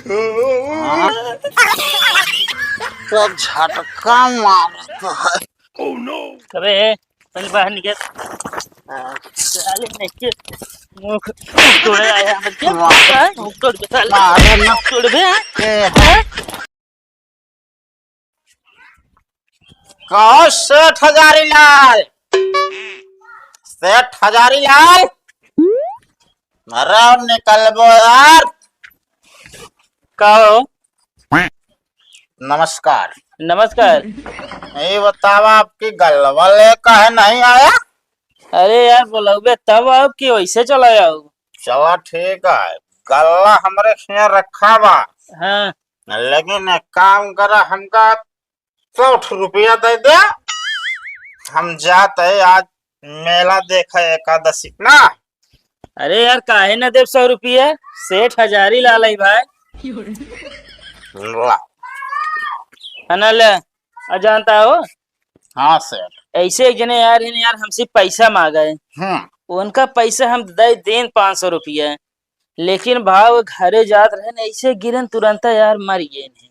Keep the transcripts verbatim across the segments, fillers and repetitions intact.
हाँ? तो झटका मारता है। अबे, पहले बाहर निकल। साले नहीं के मुंह तोड़े आया है, बच्चे। वाह। हैं? मुंह तोड़ बे, साले। मारे ना। मुंह तोड़ बे, हैं? ए, हैं? कहो सेठ हजारी लाल, सेठ हजारी लाल, अरे निकलबो यार। का हो? नमस्कार। नमस्कार। ये बतावा, आपकी गल्ला वाले काहे नहीं आया? अरे यार, बोलौबे तब आओ कि वैसे चला आओ। चला ठीक है, गल्ला हमरे हियाँ रखा बा। हाँ। लेकिन एक काम करा, हमका सौ रुपया दे दे, हम जात है आज मेला देखे एकादशी ना। अरे यार, काहे ना देब सौ रुपया? सेठ हजारी लाल है भाई। ला। है ना, ले। आ, जानता हो? हाँ सर। ऐसे एक जने यार हैं यार, हमसे पैसा मांगा है। हम्म। उनका पैसा हम दे देन पाँच सौ रुपया, लेकिन भाव घरे जात रहे न, ऐसे गिरन तुरंत यार मर गए हैं।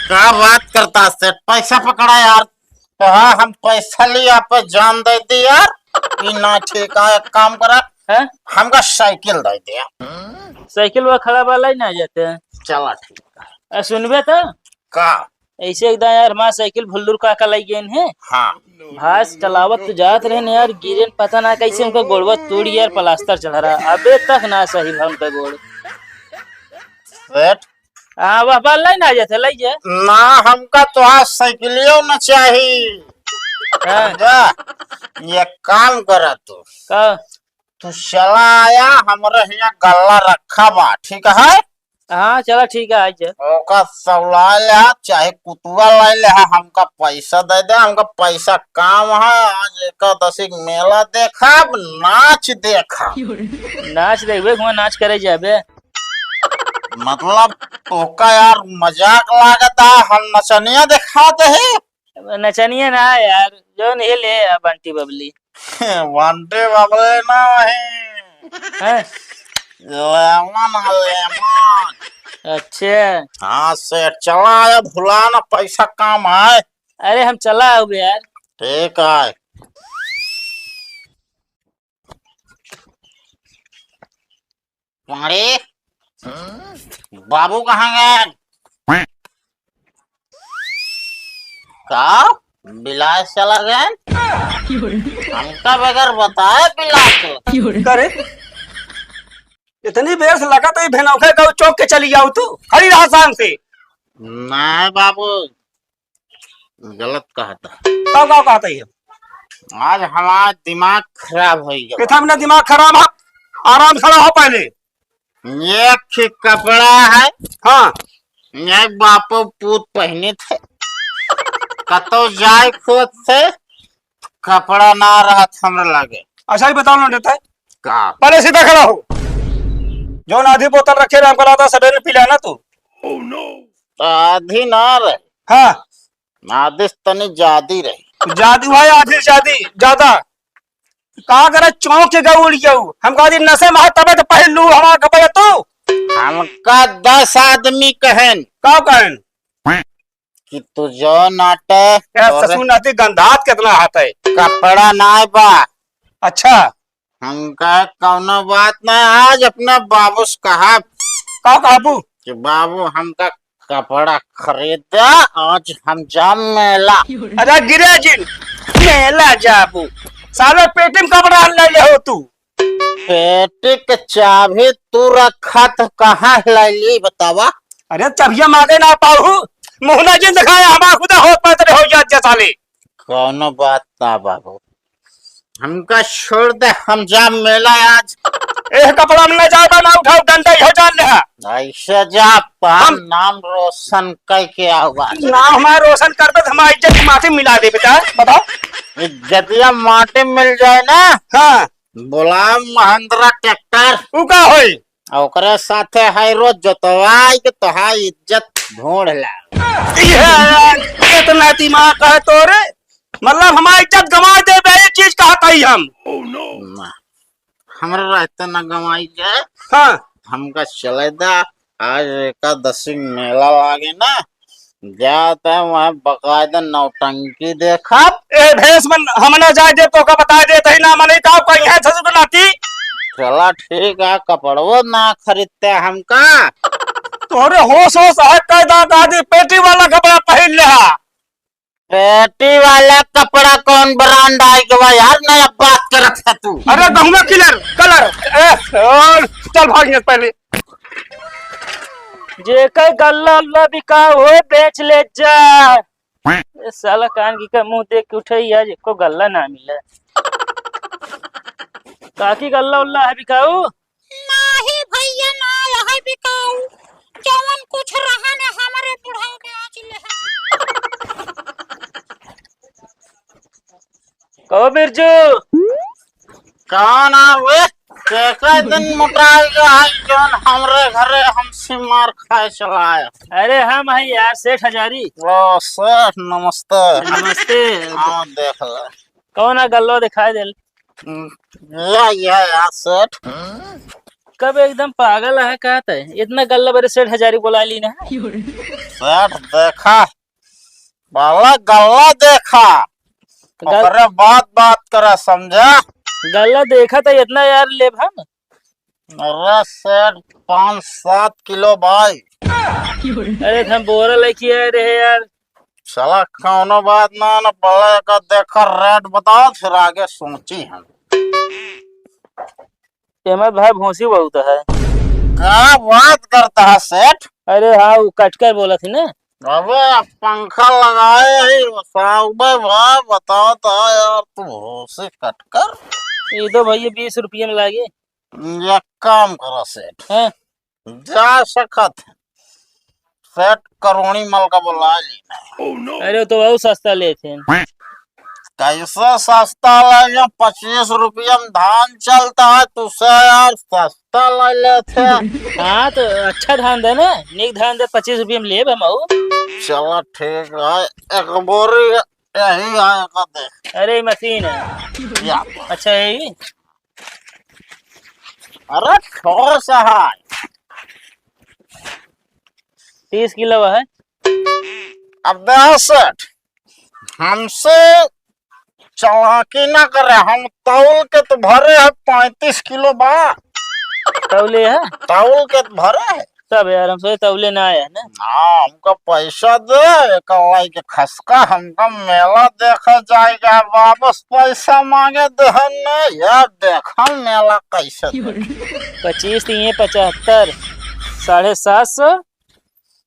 का बात करता सेठ, पैसा पकड़ा यार। तो हाँ, हम पैसा लिया पे जान दे दी यार। ई ना ठीक है, एक काम करा, हैं? हमका साइकिल दे दे। साइकिल वा खड़ा वाला ही ना जाते हैं। चला ठीक है। आ, सुनबे तो? का? ऐसे एकदम यार, हमार साइकिल भुल्लुर काका लइ गएन है। हाँ। भास चलावत तो जात रहे न यार, गिरेन पता ना कैसे उनका गोड़वा टूट गया यार, प्लास्टर चढ़ा रहा, अबे तक ना सही भा उनका गोड़। सेठ। हाँ, वह बाल लइ ना जाते, लइ जा। ना, हमका तोहार साइकिलियो न चाही। हाँ। समझा? ये काम करा तू। का? तू चला आया, हमरे हियाँ गल्ला रखा बा, ठीक है? हाँ, चला ठीक है, आ जा। ओका सौला ले आ, चाहे कुतुआ लाई ले आ, हमका पैसा दे दे, हमका पैसा काम है। आज एकादशी के मेला देखब, नाच देखब। नाच देखबे, हुआँ नाच करे जाबे। मतलब, तोका यार मजाक लागता, हम नचनिया देखा दे। नचनिया ना यार, जौन ये ले आ बंटी बबली। बंटी बबली ना वही। हैं? लेमन है, लेमन। अच्छा। हाँ सेठ, चला आया, भुला ना, पैसा काम है। अरे हम चला आउबे यार। ठीक है। अरे, बाबू कहाँ गए? का? बिलास चला गए? हमका बगैर बताए बिलास चला। करे? इतनी बेर से लगा तो ये भेनौखे का चौक के चली जाऊ तू। खड़ी रहा शाम से। नहीं बाबू, गलत कहता। का, का कहता है? आज हमार दिमाग खराब हो गया। कितना अपना दिमाग खराब है? आराम से रहो पहले। एक ही कपड़ा है। हाँ। एक बापो पूत पहने थे। कतो जाए खोद से, कपड़ा ना रहत हमरा लगे। अच्छा ही बताओ ना देता है। का? पहले सीधा खड़ा हो। जौन आधी बोतल रखे रहे, हमको लगता है सवेरे पी लेना तू। आधी ना रहे। हाँ। आधी से तनी ज्यादा रही। ज्यादा है, आधी से ज्यादा, ज्यादा। का करे चौंक के उड़ गऊ। हम कहा दी नशे में है, तबे तो पहन लू हमारा कपड़ा तू। हमका दस आदमी कहन। का कहन? कि तू जो नाटे, क्या तोरे ससुर नाती गंधात कितना हाथ है? कपड़ा नाय बा। अच्छा। हमका कौनो बात ना, आज अपना बाबू से कहा। का कहबू? कि बाबू हमका कपड़ा खरीद दे, आज हम जाम मेला। अरे गिरे जिन, मेला जाबू? साले पेटी में कपड़ा ले ले हो तू। पेटी के चाबी तू रखा तो कहाँ लैली बतावा? अरे चबिया मांगे ना पाऊ, मुँह ना जिन दिखाया, हमार खुदा होत पात्र हो जात जा साले। कौनो बात ना बाबू, हमका छोड़ दे, हम जाब मेला आज। एह कपड़ा में ना जाबा ना उठाओ, डंडा इहो जान ले। ऐसे जा, पान हम नाम रोशन कह के आवा। नाम हमारा रोशन कर दे, हमारा इज्जत माटी मिला दे बेटा, बताओ। इज्जतिया माटी मिल जाए ना। हाँ। बोला महिंद्रा ट्रैक्टर। उ का होई? आ ओकरे साथे है रोज जोतवाई के तोहार इज्जत ढूंढ ला। इहे यार, इतना दिमाग है तोरे? मतलब हमारी इज्जत गंवा देबे, ये चीज कहत हई हम। ना, हमरा रहते ना गंवाई जाए। हाँ। हमका चले दा, आज एकादशी मेला लागे ना, जात है वहाँ बकायदा नौटंकी देखब। ए भेष मन, हम ना जाए देब, तोका बताए देत ही ना, मनई का कहीं है ससुर के नाती। चला ठीक है, कपड़वो ना खरीदते हमका। तोहरे होश होश है, कह दा दादी, पेटी वाला कपड़ा पहिन ले हा। पेटी वाला कपड़ा कौन ब्रांड आइ गवा यार, नया बात करत है तू। अरे गहुआ किलर, कलर। ए, ओ, चल भाग यहाँ से पहले। जेकर गल्ला उल्ला बिकाऊ हो, बेच ले जा। ए, साला कान की का मुंह देख के उठे ही आज, एको गल्ला ना मिले। काकी गल्ला उल्ला है बिकाऊ? नाही भैया, ना है बिकाऊ। जवन कुछ रहा ना हमरे बुढ़ऊ के आज ले है। कहो बिरजू। कौन आ वे? कैसे दिन मोटाई गया है जौन हमरे घरे हमसे मार खाए चला आया? अरे हम है यार सेठ हजारी। ओ सेठ नमस्ते। नमस्ते। हाँ देख ले। कौन आ गल्लो दिखाई देल? हम्म, या, या, या, सेठ। कब एकदम पागल है का तै? इतना गल्ला बरे सेठ हजारी बोला ली ना। सेठ देखा, पहला गल्ला देखा, गल- ओकरे बाद बात करा, समझा? गल्ला देखा तो इतना यार लेब हम। अरे सेठ, पाँच सात किलो बाई। अरे हम बोरा लेके आए रहे यार। साला कौनो बात ना, ना पहले एकर देखा रेट बताओ, फिर आगे सोची हम। एमे भाई भूसी बहुत है। का बात करता है सेठ? अरे हाँ, वो कटकर बोला थी ना। अबे पंखा लगाए ही साहब भाई, बताओ तो यार, तू भूसी कटकर। ये दो भैया बीस रुपये में लागे। एक काम करो सेठ, हाँ। जा सकत है, सेठ करोड़ी मल का बुला ली। अरे तो बहुत सस्ता लेते हैं। कैसे सस्ता ले? पच्चीस रुपया में धान चलता है, तुसे यार सस्ता ले लेते हैं। हाँ तो अच्छा धान दे ना, नीक धान दे, पच्चीस रुपया में लेब हम आऊ। चलो ठीक है, एक बोरी यही है, एक दे। अरे मशीन है। या। अच्छा यही। अरे ठोस है। तीस किलो है। अब दस सेठ, हमसे चालाकी ना करे, हम तौल के तो भरे है पैंतीस किलो बा। तौले है? तौल के तो भरे है। तब यार हम सोचे तौले ना आया है ना। हाँ, हमका पैसा दे, एक लाई के खसका, हमका मेला देखा जाएगा, वापस पैसा मांगे देहन ने, यार देखा मेला कैसे देखे। पच्चीस तीन पचहत्तर, साढ़े सात सौ,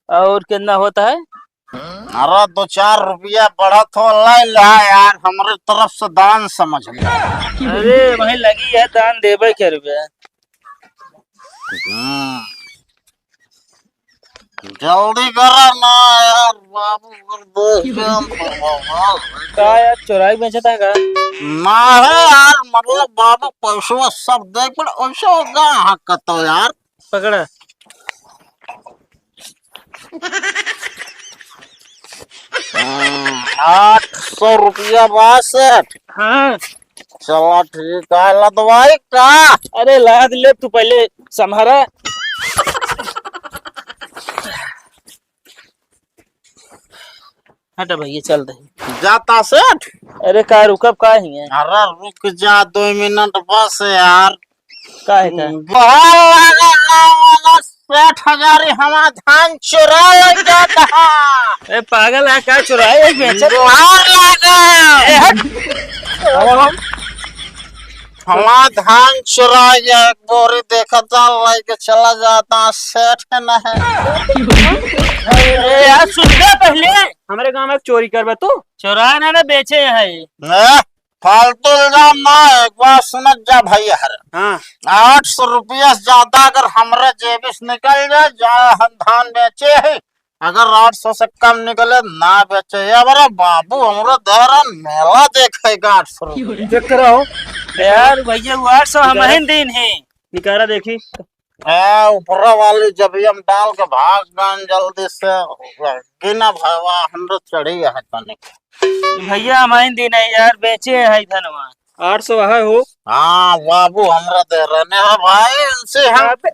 और कितना होता है? अरे दो चार रुपया बढ़त हो, ले ला यार, हमरे तरफ से दान समझ ले। अरे वही लगी है, दान देबे के रुपया। हम्म। जल्दी करा ना यार, बाबू, कर दो, काम करो, बाबू। का यार, चोराई बेचता का? ना है यार, मतलब बाबू, पैसवा सब देख, पर ऐसे होगा, हाँ, कतो यार। पकड़ा। हम्म, आठ सौ रुपया बा सेठ। हाँ। चला ठीक है, लदवाई का? अरे लाद ले तू पहले सम्हारा। हट भैया, चल दे। जाता सेठ? अरे का रुकब का हियाँ? अरे रुक जा, दो मिनट बस यार। का है का? बहार लागा, लागा, सेठ हजारी हमार धान चुरा ले जाता है। ए पागल है का, चुराए है बेचत? बहार लागा। ए हट। हमार धान चुरा गया, एक बोरी देखा था, लेके चला जाता, सेठ के ना है। ए यार सुन ले पहले। हमारे गांव में चोरी करबे तू? चोरा ना, ना बेचे है। ए, फालतू इल्जाम ना, एक बार सुनत जा भैया हर। हाँ। आठ सौ रुपया से ज्यादा अगर हमरा जेबी से निकल जाए, जा हम धान बेचे है, अगर आठ सौ से कम निकले, ना बेचे। ये बड़ा बाबू, हमरो दहरन मेला देखेगा आठ सौ रुपया। चेक कराओ। यार भैया, वो आठ सौ हम निकारा। ही दिन है। निकारा देखी। ए, ऊपरा वाली जब हम डाल के भाग गन जल्दी से, गिना भवा, हम तो चढ़ी है तनिक। भैया, हम ही दिन है यार, बेचे है धनवा। आठ सौ है हो। हाँ, बाबू, हमरा दे रहने हैं भाई, इनसे हम अबे,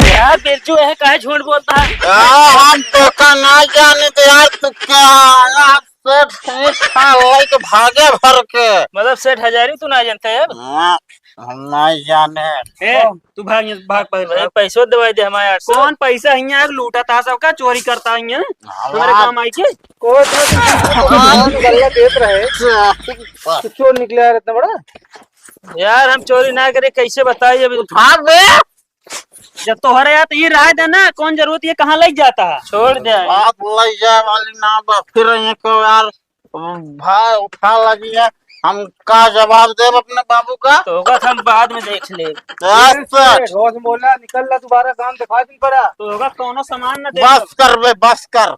यार, बिरजू, यह काहे झूठ बोलता है? यार, हम तोका ना जाने दे यार, तू क्या आया? सेठ, सेठ खा लेके भागे भर के। मतलब, सेठ हजारी तू ना जानता है अब? हाँ, हम ना जाने। ए, तू भाग यहाँ, भाग, भाग, अरे, भाग। पैसो देवाई दे हमारे आठ सौ। कौन पैसा हियाँ लूटा था सबका, चोरी करता हियाँ? हमारे हमार काम आई के? कोई इतना दिन से तो भगवान गल्ला देत रहे। अच्छा। तो चोर निकले यार इतना बड़ा। यार, हम चोरी ना करे, कैसे बताई अभी? उठा बे। जब तोहरे यार तो ये रहा देना, कौन जरूरत ये कहाँ लग जाता है? छोड़ दे। बाप लग जाए वाली ना बा, फिर ये को यार भाई उठा लगी है, हम का जवाब देब अपने बाबू का? तो होगा तो हम बाद में देख लेब। बस ए, ए, होश में बोला, निकल ला, दोबारा गांव दिखा दिन पड़ा। तो होगा कौनो सामान ना दे। बस कर बे, बस कर,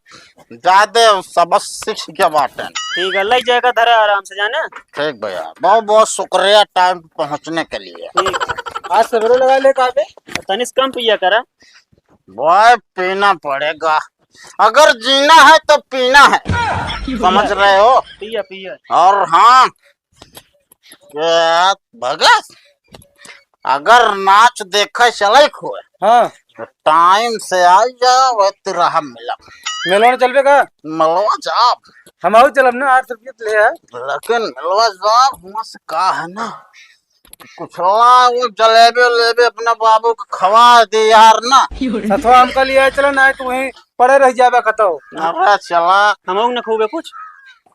जादे सबक सीख के बाटे। ठीक है, लग जाएगा, धरा आराम से जाना। ठीक भैया, बहुत बहुत शुक्रिया टाइम पे पहुँचने के लिए। ठीक है। आज सवेरे लगा ले का बे? तनिस कम पिया करा। भाई पीना पड़ेगा, अगर जीना है तो पीना है, समझ रहे हो? पिया, पिया। और हाँ, ये भगत, अगर नाच देखे चले खोए, हाँ। तो टाइम से आ जा, वह तिराहा मिला। मेलवा चलबे का? मेलवा जाब। हम आऊ चलब ना, आठ सौ रुपया तो ले आ। लेकिन मेलवा जाब, हुआं से का है ना, कुछ ला वो जलेबी उलेबी अपना बाबू को खवा दे यार ना। सतवा हमका लिए चला ना, तू वहीं पड़े रह जाबे कतौ। अरे चला। हम न खूबे कुछ।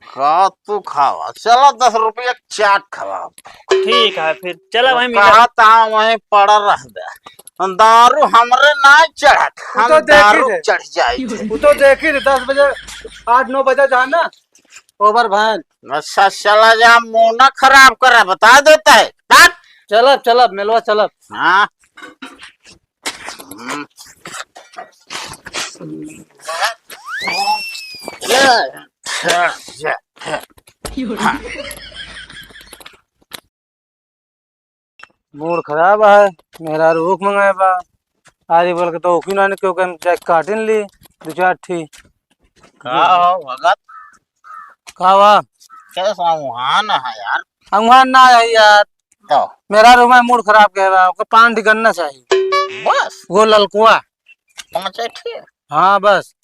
का तू खावा? चला दस रुपया चाट खावा। ठीक है, फिर चला वहीं मिला। कहा था वहीं पड़ा रह दे। दारू हमरे ना चढ़त, हम तो देखी दारू दे। चढ़ जाई थे। वो तो देखी दे, दस बजे, आठ नौ बजे जाना, ओवर भान। अच्छा, चला जा, मुंह ना खराब करा, बता देता है। हट। चलब, चलब, मेलवा चलब। हाँ। हम्म। ले, अच्छा, अच्छा। हाँ। मूड खराब है, मेहरारू ऊख मंगाए बा। अरे बोल के तो ऊखी ना क्यों, हम जाके काटिन ली दो चार ठी। का हो भगत? का बा? कैसा उहाँ ना है यार? हम उहाँ ना है यार। तो? मेहरारू में मूड खराब कहे बा, ओके पान ठी गन्ना चाहिए। बस? वो ललकुआ। पाँच ठी? हाँ बस।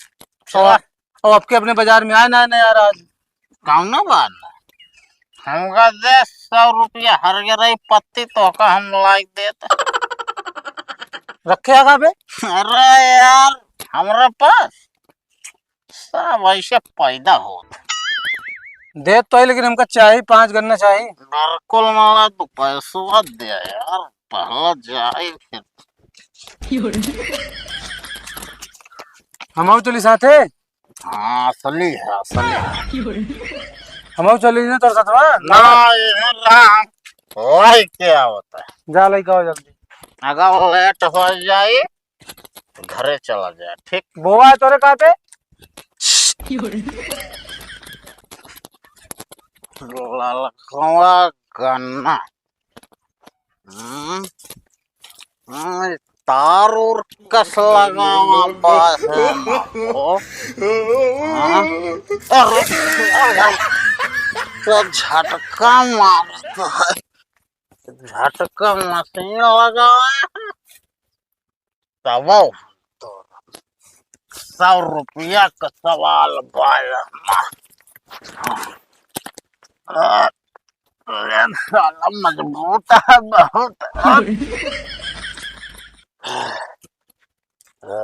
चला। और, और आपके अपने बाजार में आए ना, ना यार आज। कौनो बात ना। हमका दे सौ रुपया हरियर पत्ती तोहका हम लाइक देत। रखे आगा बे? अरे यार, हमरा पास सब ऐसे पैदा होत। देत तो है, लेकिन हमका चाही, पाँच गन्ना चाही। बिल्कुल माला, तू पैसवा दे यार, पहला जाए फिर। हम आऊ चली साथे? हाँ, असली है, असली। हमहू चली ना तोर साथवा? ना, ये ना, हम लइके आवत है। जा लइके आओ जल्दी। अगर लेट हो जाई, तो घरे चला जाए, ठीक? बोवा है तोरे का पे? ललकवा गन्ना। हम्म, हम्म, तार और कस लगावा बा है ना हो। हाँ? अरे, अरे, तो झटका मारता है, झटका मशीन लगावा है। तब तो सौ रुपया का सवाल बा। अरे साला मजबूत है बहुत। अरे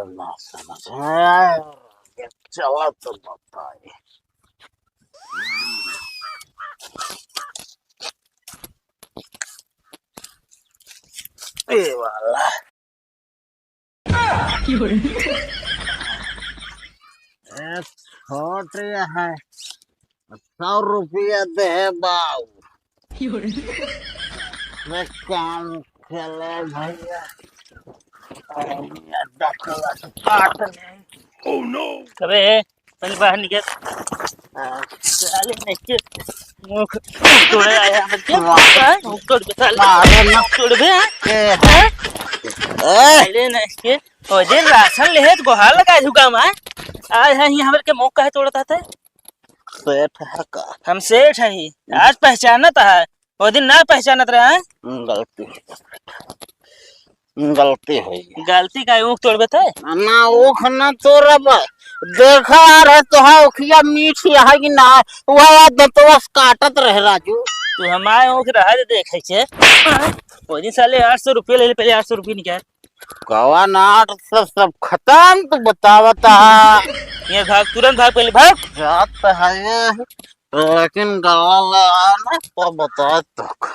ना समझ में आया। चला तो बताइए। ये वाला। ए, छोट है, सौ रुपया दे बाऊ। मैं काम चले भैया। भैया, दस लाख काट ले। Oh no! अबे, पहले बाहर निकल। हाँ। साले नहीं के मुंह तोड़े आया है बच्चे। वाह। हाँ, मुंह तोड़ के साले। मारो ना। मुंह तोड़ बे, हाँ? ए। हाँ? ए। साले नहीं के, ओ जे राशन लेहे तो गोहार लगा झुका मार। आज है ही हमर के मुंह काहे तोड़ता था? सेठ है का? हम सेठ है ही। आज पहचानत है। वो दिन ना पहचानत रहे हैं? गलती, गलती होइ गई। गलती का ऊख तोड़बे थे? ना, ऊख ना तोड़ब। देखा यार, है तो है, उखिया मीठ है कि ना? वह यार दंतवा से काटत रहे राजू। तू हमारे ऊख रहा दे देखे छे। वो दिन साले आठ सौ रुपये ले ले, पहले आठ सौ रुपये निकाल। कवन आठ सौ, सब खत्म, तू बतावता। ये भाग, तुरंत भाग, पहले भाग। जात है ये, लेकिन गला ले आया ना, तो बता तक।